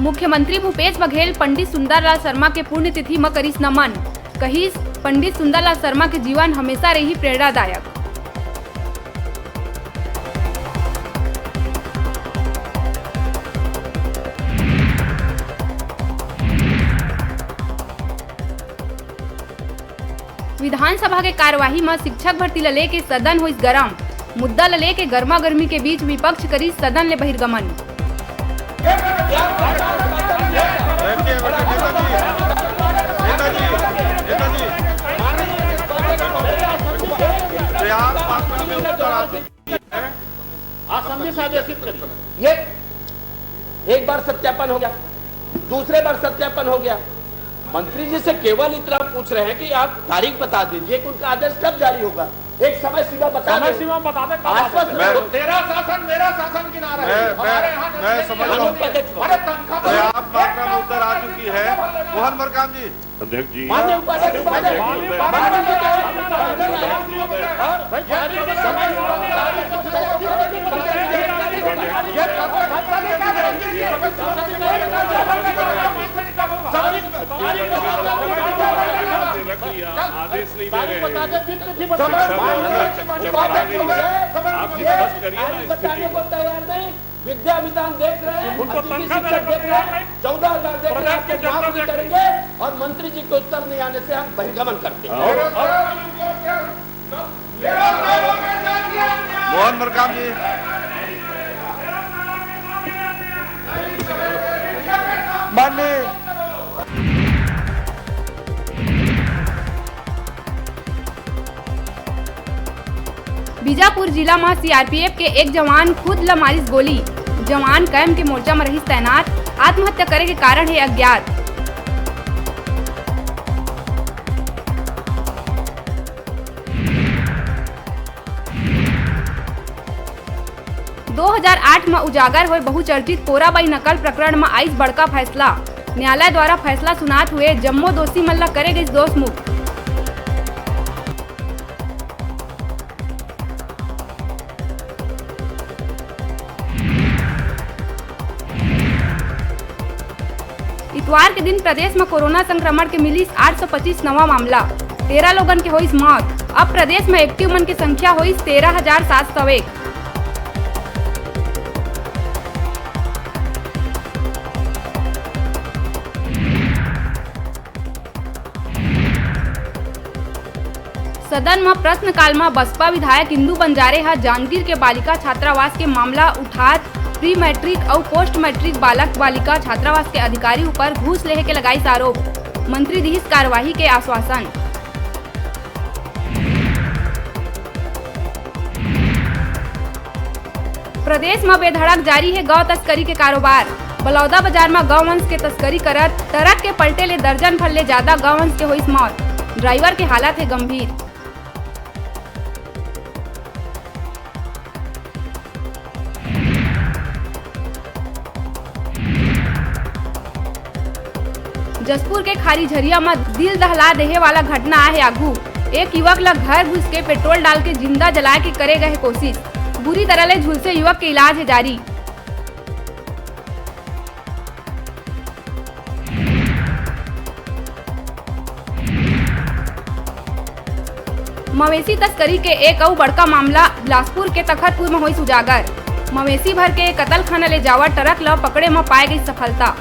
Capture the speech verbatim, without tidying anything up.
मुख्यमंत्री भूपेश बघेल पंडित सुंदरलाल शर्मा के पुण्यतिथि म करिस नमन। कहिस, पंडित सुंदरलाल शर्मा के जीवन हमेशा रही प्रेरणादायक। विधानसभा के कार्यवाही म शिक्षक भर्ती ल लेके सदन होइस गरम। मुद्दा ल लेके गर्मा गर्मी के बीच विपक्ष करिस सदन ले बहिर्गमन। बैठिए, बैठिए, नेताजी, नेताजी, नेताजी। प्रयास पार्षद में उत्तर आ चुकी है। आप संदेश आदेशित करिए। ये एक बार सत्यापन हो गया, दूसरे बार सत्यापन हो गया। मंत्री जी से केवल इतना पूछ रहे हैं कि आप तारीख बता दीजिए कि उनका आदेश कब जारी होगा, एक समय सीमा बता समय दें। सीमा बता दें, कब आश्वस्त आदेश? मैं तो तेरा शासन, मेरा शासन गिना रहे हैं। मैं, हमारे मैं, यहाँ मैं समझ रहा हूँ। अरे तनख्वाह पर्याप्त मात्रा में उत्तर आ चुकी है। मोहन मरकाम जी। अध्यक्ष जी। माननीय उपाध्यक्ष महोदय, माननीय उपाध्यक्ष महोदय, और भाई, समय आदेश नहीं दे रहे हैं। आप स्पष्ट करिए ना स्थिति। विद्या विधान देख रहे हैं, उनको अतिथि तनख्वाह शिक्षक देख रहे हैं, चौदह हजार देख रहे हैं, आपके माफ भी करेंगे और मंत्री जी के उत्तर नहीं आने से हम बहिर्गमन करते हैं। मोहन मरकाम जी। माननीय बीजापुर जिला म सीआरपीएफ के एक जवान खुद ल मारिस गोली। जवान कैंप के मोर्चा म रहिस तैनात, आत्महत्या करे के कारण हे अज्ञात। दो हजार आठ म उजागर होए बहुचर्चित कोराबाई नकल प्रकरण म आइस बड़का फैसला। न्यायालय द्वारा फैसला सुनात हुए जम्मो दोषी मन ल करे गइस दोष मुक्त। इतवार के दिन प्रदेश म कोरोना संक्रमण के मिलिस आठ सौ पच्चीस नवा मामला, तेरह लोगन के होइस मौत। अब प्रदेश म एक्टिव मन के संख्या होइस तेरह हजार सात सौ एक। सदन म प्रश्नकाल म बसपा विधायक इंदु बंजारे ह जांजगीर के बालिका छात्रावास के मामला उठात प्री मैट्रिक अउ पोस्ट मैट्रिक बालक बालिका छात्रावास के अधिकारी ऊपर घूस लेहे के लगाइस आरोप। मंत्री दिहिस कार्यवाही के आश्वासन। प्रदेश म बेधड़क जारी हे गौ तस्करी के कारोबार। बलौदा बाजार म गौवंश के तस्करी करत ट्रक के पलटे ले दर्जन भर ले जादा गौवंश के होइस मौत। ड्राइवर के हालत हे गंभीर। जशपुर के खारी झरिया म दिल दहला देहे वाला घटना आए हे आघू। एक युवक ल घर घुस के पेट्रोल डाल के जिंदा जलाए के करे गए कोशिश। बुरी तरह ले झुलसे युवक के इलाज हे जारी। मवेशी तस्करी के एक अउ बड़का मामला बिलासपुर के तखतपुर म होइस उजागर। मवेशी भर के कतलखाना ले जावत ट्रक ल पकड़े म पाए गई सफलता।